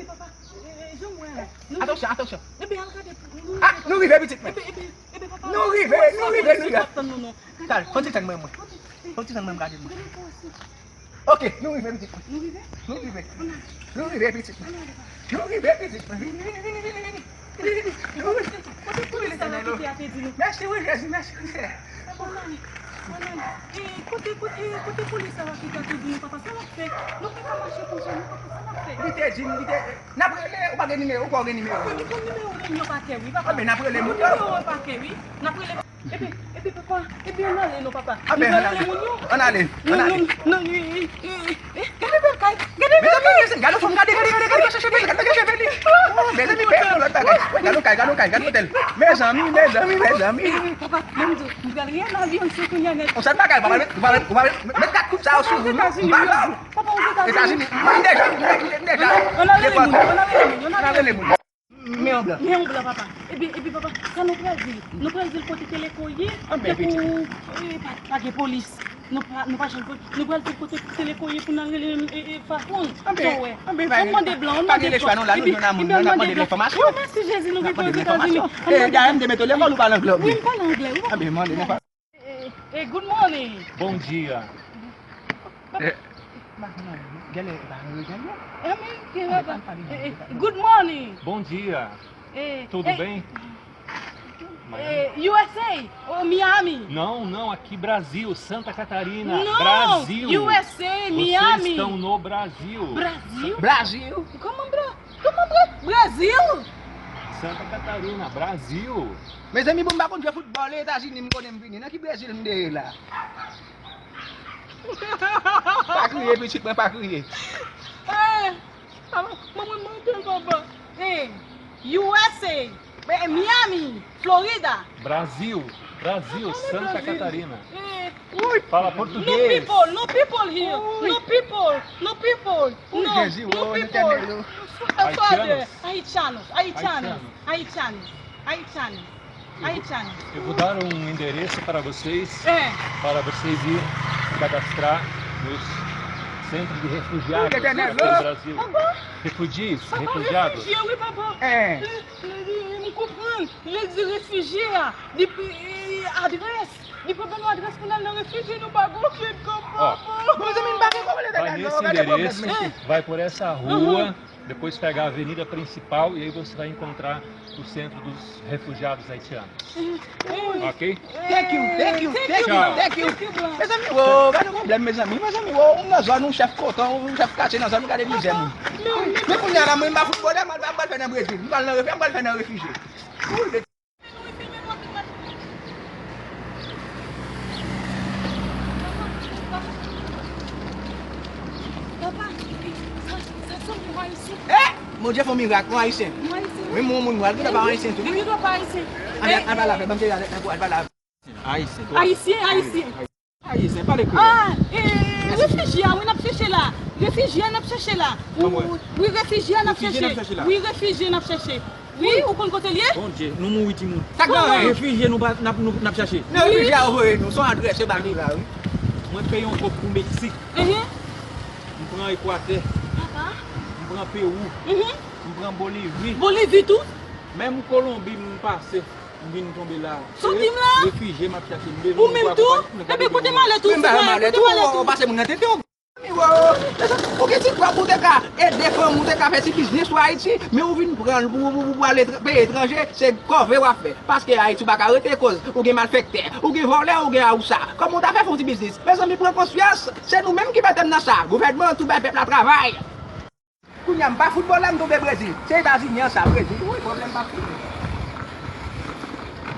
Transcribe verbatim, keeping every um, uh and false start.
Papa, e, e, jan w wè a la. Atansyon, atansyon. Ebe, al gade pou nou. Ah, nou rive, pitit mwen. Ebe, ebe, ebe, papa. Nou rive, nou rive, nou rive. Papa, non, non. Tal, fon ti tann mwen, mwen. Fon ti tann mwen, gade mwen. Ok, nou rive, pitit mwen. Nou rive? Nou rive. Nou rive, pitit mwen. Nou rive, pitit mwen. Vini, vini, vini, vini, vini. Kote polis sa la ki te ate di nou? Mèsi wi, Jezi, mèsi wi, Senyè. Ann ale, ann ale. E, kote, kote, kote polis sa la ki te ate di nou, papa? Sa n ap fè? Nou pa ka mache konsa, non, papa, sa n ap fè? Li te di m, li te, n ap rele, ou pa gen nimewo, ou pa gen nimewo. Ou konn nimewo moun yo pa kè, wi, papa. Anben, n ap rele moun yo. Nimewo pa kè, wi. N ap rele. Epi, epi, papa, epi ann ale non, papa. Anben, ann ale. Ann ale, ann ale. Non, non, non, e, e, e, e, gade bèl kay, gade bèl kay. Mezanmi, gade fanm, gade, gade, gade, gade, gade cheve li, gade cheve li. Oh, mezanmi, pèp yon lòt bagay. Gade yon kay, gade yon kay, gade otèl. Mezanmi, mezanmi, mezanmi. Papa, ban m di w, m pral reyèl avyon sou kounye a nèt. On sèl bagay, ou pa met, ou pa met, ou pa met, met kat kout sa yo sou ou, non. M pa la. Papa, Ozetazini. Etazini, m deja, m deja. Ann ale rele moun, ann ale rele moun, ann ale rele moun. Men yon blan. Men yon blan, papa. Epi, epi, papa, sa nou pral di l? Nou pral di l kote Teleko ye? Anben, pitit. Tankou, e, pa, pa gen polis. Nou pa, nou pa janm konn. Nou pral di l kote Teleko ye pou n al rele, e, e, Fafon. Anben, ann mande blan, ann mande blan. Pa gen lechwa, non, la, nou jwenn moun, nou ap mande l enfòmasyon. Wi, mèsi Jezi, nou rive Ozetazini. E, dayè, m te mete w lekòl, ou pale anglè, wi. Wi, m pale anglè, wi, papa. Anben, mande l enfòmasyon. Eh, eh, good morning. Bom dia. Eh, mas não, gele ba regan yo. Ameriken la ba. Eh, eh, good morning. Bom dia. Eh, tudo bem? Eh, U S A ou Miami? Não, não, aqui Brasil, Santa Catarina, não, Brasil. U S A, Miami. Vocês estão no Brasil. Brasil? Brasil. Como Bra-, como Bra-, Brasil? Santa Catarina, Brasil. Mezanmi, bon, m pa konn jwe foutbòl, e Etazini m konnen m vini. Nan ki Brezil m deye la? Pa kriye, pitit mwen, pa kriye. Eh, papa, manman mande l, papa. Eh, U S A, eh, Miami, Florida. Brasil, Brasil, Santa Catarina. Eh, ui, fala português. No people, no people here. No people, no people. No, no people. Haitianos. Haitianos, haitianos, haitianos, haitianos. Haitianos. Eu vou dar um endereço para vocês, para vocês ir se cadastrar nos centros de refugiados aqui no Brasil. Refugees, refugiados. Refijye, wi, papa. M konprann. Lè di refijye a, li, adrès. Li pa ban nou adrès pou n al nan refijye, nou pa gen okenn kòb, papa. Bon, mezanmi, m pa gen kòb, leta. Vai nesse endereço, vai por essa rua. Depois pega a avenida principal e aí você vai encontrar o centro dos refugiados haitianos. Ok? Thank you, thank you, thank you, thank you. Mezanmi, wo, pa gen pwoblèm, mezanmi. Mezanmi, wo, ou nan zòn, ou chèf koton, ou chèf katye nan zòn, ou gade mizè moun. Men kounye a la, mwen, m pa foutbolè, m al, m al fè nan Brezil. M pral nan refi-, m pral fè nan refijye. Papa, sa, sa sanble yon Ayisyen. Eh! Bondye fè yon mirak, yon Ayisyen. Yon Ayisyen, wi. Menm yon moun nwa, li gendwa pa Ayisyen tou, wi. Li gendwa pa Ayisyen. Ann, ann pale avè l, ban m tande avè l, ann pale avè l. Ayisyen, Ayisyen, Ayisyen. Ayisyen, pale kreyòl. Ah, eh, refijye a, wi, n ap chèche la. Refijye a, n ap chèche la. Wi, refijye a, n ap chèche. Wi, refijye, n ap chèche. Wi, ou konn kote l ye? Bondye, nou mouri timoun. Sa k gen? Refijye nou pa, n ap, nou, n ap chache. Men refijye a voye nou, se yon adrès yo ba nou la, wi. Mwen peye yon kòb pou Meksik. Mhm. M pran Ekwatè. Papa. M pran Pewou. Mhm. M pran Bolivi. Bolivi tou? Menm Kolonbi m pase, m vin tonbe la. Soti m la? Refijye m ap chache. M bezwen moun pou akonpaye m. Ou menm tou? Ebyen, kote malèt ou? Kote malèt ou? Ou pase moun nan tete w. Ou gen ti kòb ou te ka ede fanmi, ou te ka fè ti biznis ou Ayiti, men ou vin pran l pou, pou, pou, pou al etra-, peyi etranje, se kòve w ap fè. Paske Ayiti ou pa ka rete koz ou gen malfektè, ou gen vòlè, ou gen awousa. Kòman ou ta fè fè yon ti biznis? Mezanmi, pran konsyans, se nou menm ki mete n nan sa. Gouvènman an tou bay pèp la travay. Kounye a m pa foutbolè, m tonbe Brezil. Se Etazini an sa, Brezil. Wi, pwoblèm pa fini.